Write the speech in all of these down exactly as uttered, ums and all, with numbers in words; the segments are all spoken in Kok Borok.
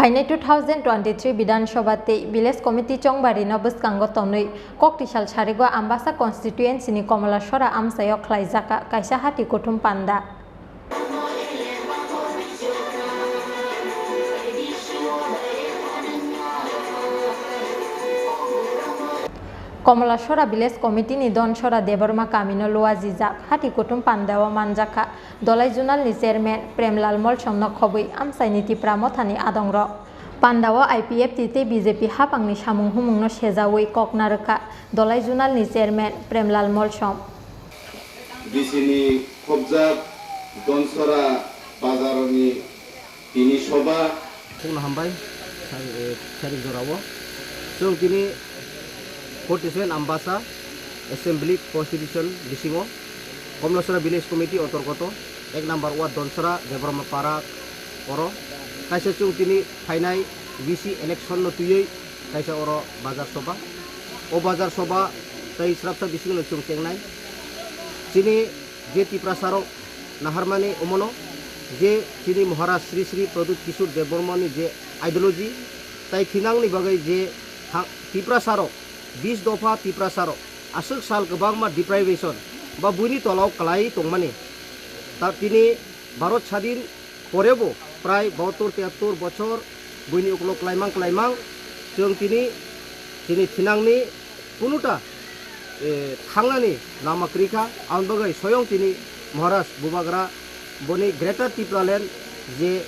Phainai two thousand twenty-three Bidhan Sabha tei Village Committee chongbarino bwskango tonwi Koktisal sarigo Ambasa constituency ni Komolasora amchaio khlaijak kaisa hati kuthum panda. Komolasora Village Committee ni Donsora Debbarma kamino luajijak hati kuthum pandao manjakha Dolai Zonal ni Chairman Premlal Molsom no khobwi amchaini Tipra Motha ni adongrok. Pandao I P F T tei B J P hapangni samung humungno sejawi kokna rwkha Dolai Zonal ni Chairman Premlal Molsom. Bisini khobjak Donsora bazarni tini soba. Khokno hambai, sari, eh, sari jorao. Chwng tini forty seven Ambasa Assembly Constitution bisingo Komlasora Village Committee antorgoto ek number ward Donsora Debbarma Para oro kaisa chwng tini phainai V C election no twiwi kaisa oro bazar soba. O bazar soba tei srapsa bisingo chwng chengnai. Chini je Tiprasarok naharmani omono je chini Maharaj Sri Sri Pradyut Kishore Debbarmani je ideology tai thinangni bagwi je tha-, Tiprasarok bis dopha Tiprasarok aswk sal kwbangma deprivation ba buini tolao kwlai tongmani. Ta tini Bharat Sadin porebo prai bahattor tiyattor bochor buini ukolok klaimang klaimang chwng tini chini thinangni kunuta, eh, thangnani lama kwrwi kha. Aboni bagwi soyong tini Maharaj Bubagra boni Greater Tipraland je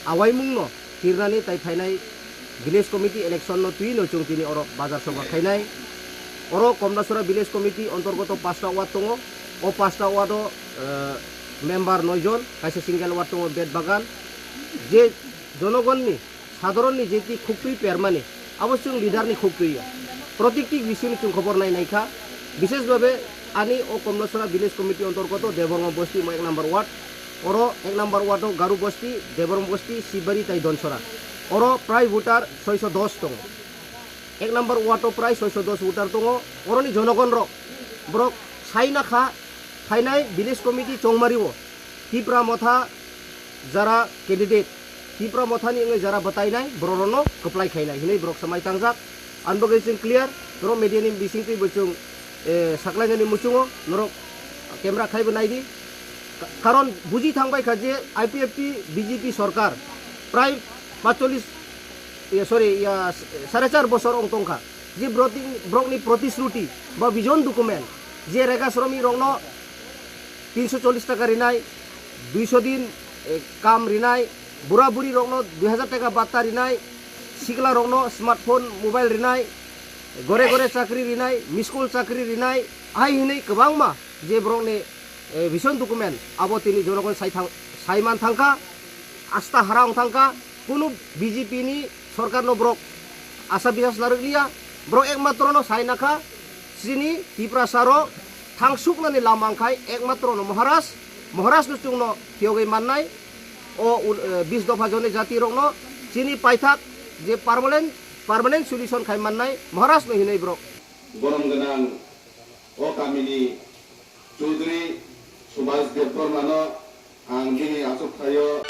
awaimungno tirnani tai phainai village committee election no twi no chwng tini oro bazar soba khainai. Oro Komlasora village committee antorgoto pasta ward tongo. O pasta ward o, eh, member noi jon, kaisa single ward tongo Bet Bagan. Je jonogonni, sadharonni je ti khuktwi permani, abo chwng leader ni khuktwi ya. Protikti bisingni chwng khobor nai nai kha. Bishesh babe ani o Komlasora village committee antorgoto Debbarma bosti mo ek number ward. Oro ek number ward o Garu bosti, Debbarma bosti, Sibari tai Donsora. Oro prai voter soiso dos tongo. Ek number ward o prai soiso dos voter tongo. Oroni jonogon rok borok sai na kha phainai village committee chongmari o Tipra Motha jara candidate, Tipra Mothani wngwi jara bwtainai borok rokno kwplai khainai hinwi borok swmai tangjak. Ani bagwi chwng clear, norok media ni bisingtwi bo chwng, eh, saklainani muchungo norok camera khaibo naidi. Ka-, karon buji thangbai kha je I P F T B J P sorkar prai pacholis, ya, sorry, ya, sare char bosor wng tongkha. Je brotni-, borokni protisruti ba vision document je rega sromik rokno tinso chollis taka rinai, duiso din, eh, kam rinai, bura buri rokno dui hajar taka batta rinai, sikla rokno smartphone mobile rinai, gore gore chakri rinai, miskol chakri rinai, hai hinwi kwbangma je borokni, eh, vision document abo tini jonogon sai thang-, sai man thangkha, asta hara wng thangkha, kunu B J P ni sorkar no borok asa bisas narwk liya, borok ekmatro no sai nakha, chini Tiprasa rok thangsuknani lama wngkhai ekmatro no Maharaj, Maharaj no chwngno phiyogwi mannai, o un-, eh, bis dopha joni jati rokno chini paithak je permanent, permanent solution khai mannai Maharaj no hinwi borok. Borom gwnang o kamini Chaudhary Subhas Debbarmano ang bini achukthai-o.